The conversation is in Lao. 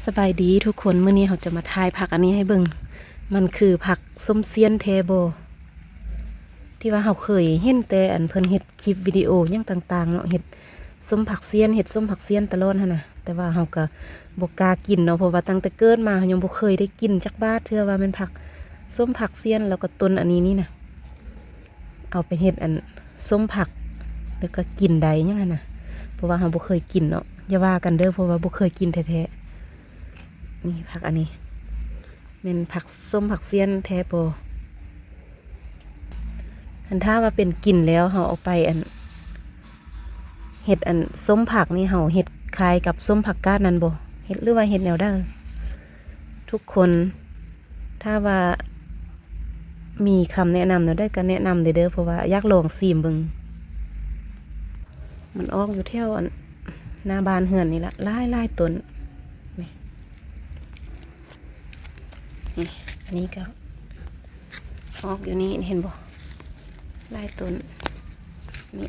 ສະບາຍດີທຸກຄົນ, ມື້ນີ້ເຮົາຈະມາຖ່າຍຜັກອັນນີ້ໃຫ້ເບິ່ງ. ມັນຄືຜັກສົ້ມຊຽນແທ້ບໍ່? ທີ່ວ່າເຮົາເຄີຍເຫັນແຕ່ອັນເພິ່ນເຮັດຄລິບວິດີໂອຫຍັງຕ່າງໆເນາະ, ເຮັດສົ້ມຜັກຊຽນ, ເຮັດສົ້ມຜັກຊຽນຕະຫຼອດຫັ້ນນະ. ແຕ່ວ່າເຮົາກໍບໍ່ກ້າກິນເນາະ, ເພາະວ່າຕັ້ງແຕ່ເກີດມາເຮົາຍັງບໍ່ເຄີຍໄດ້ກິນຈັກບາດເທື່ອ ວ່າແມ່ນຜັກ ສົ້ມຜັກຊຽນ ແລ້ວກໍຕົ້ນອັນນີ້ນີ້ນະ. ເອົາໄປເຮັດອັນສົ້ມຜັກ ແລ້ວກໍກິນໄດ້ຫຍັງຫັ້ນນະ, ເພາະວ່າເຮົາບໍ່ເຄີຍກິນເນາະ. ຢ່າວ່າກັນເດີ ເພາະວ່າບໍ່ເຄີຍກິນແທ້ໆ. ນີ້ຜັກອັນນີ້ ແມ່ນຜັກສົ້ມຜັກຊຽນແທ້ບໍ່? ຄັນຖ້າວ່າເປັນກິນແລ້ວ ເຮົາເອົາໄປອັນ ເຮັດອັນສົ້ມຜັກນີ້ ເຮົາເຮັດຄ້າຍກັບສົ້ມຜັກກາດນັ້ນບໍ່? ເຮັດ ຫຼືວ່າເຮັດແນວໃດ? ທຸກຄົນ ຖ້າວ່າມີຄຳແນະນຳແນວໃດກໍແນະນຳເດີ ເພາະວ່າຢາກລອງຊີມເບິ່ງ. ມັນອອກຢູ່ແຖວອັນໜ້າບ້ານເຮືອນນີ້ລະ ຫຼາຍໆຕົ້ນ. ນີ້ ນີ້ ອັນນີ້ກໍອອກຢູ່ນີ້ ເຫັນບໍ່? ຫຼາຍຕົ້ນນີ້.